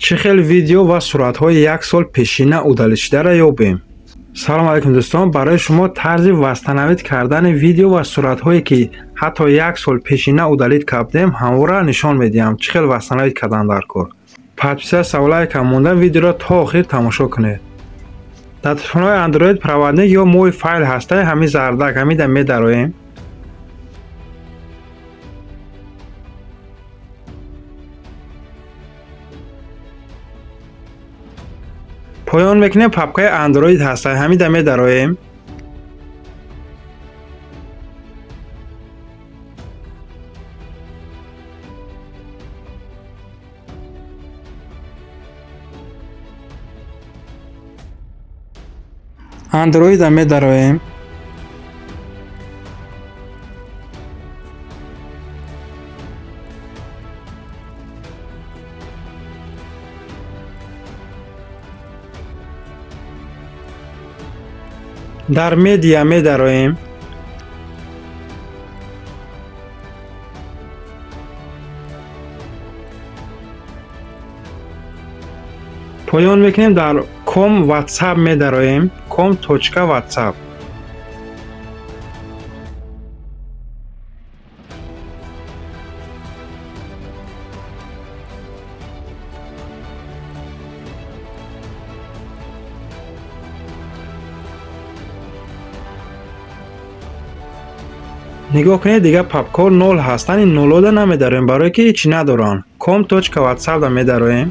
Чӣ хел видео ва суратҳои як сол пешина удалить-шударо ёбем? Салом алейкум дӯстон, барои шумо тарзи восстановить кардани видео ва суратҳое ки ҳатто як сол пешина удалить кардем, ҳамвора нишон медиҳам чӣ хел восстановить кардан дар кор. Подписаться ва лайк монда видеоро то охир тамошо кунед. Дар телефонҳои Android проводник ё мой файл ҳастаи ҳамин зардак ҳамида медароем. Поён мекунем, папкаи Android ҳастаи ҳамида медароем. Android-а медароем. Дар медиа медароем. Поён мекунем, дар ком WhatsApp медароем. com.whatsapp. Нигоҳ кунед, дигар папкаҳо нол ҳастанд, ин нолода намедароем, барое ки ҳеч надоранд. com.whatsapp-да медароем.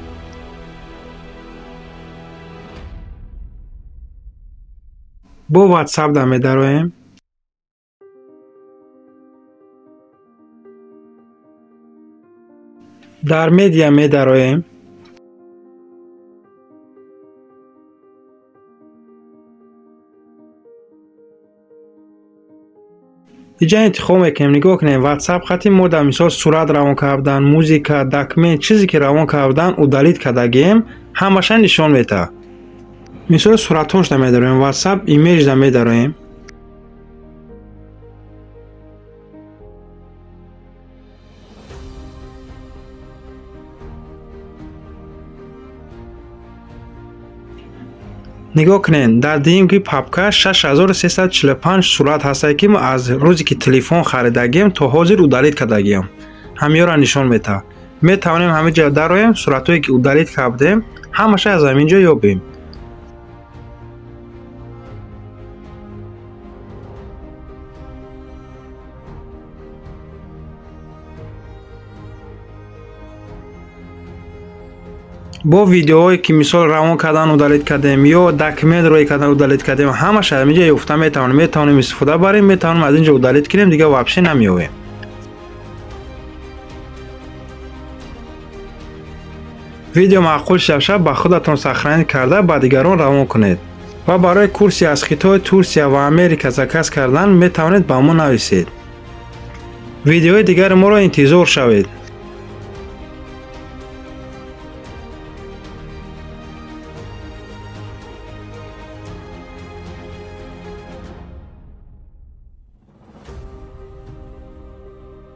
Бо WhatsApp-да медароем. Дар медиа медароем. Иҷа интихоб мекунем, нигоҳ кунем, WhatsApp хати мо дар мисол сурат равон кардан, музика, документ, чизе ки равон кардан, удалить кардагием, ҳамаша нишон медиҳад. Мисол суратҳошда медароем, WhatsApp image-да медароем. Нигоҳ кунед, дар дуюм ки папка 6345 сурат ҳастае ки мо аз рӯзе ки телефон харидагием то ҳозир удалить кардагием. Ҳамиёро нишон медиҳад. Метавонем ҳамин ҷо дароем, суратҳое ки удалить кардем, ҳамаша аз ҳамин ҷо ёбем. Бо видеоҳое ки мисол равон кардан удалить кардем ё документ рӯй кардан удалить кардем, ҳамаша ҳамин ҷо ёфта метавонем. Метавонем истифода барем, метавонем аз ин ҷо удалить кунем, дигар вообще намеёбем. Видео маъқул шавша, ба худатон сохранить карда ба дигарон равон кунед. Ва барои курси аз Хитой, Турсия ва Америка заказ кардан метавонед ба мо нависед. Видеои дигари моро интизор шавед.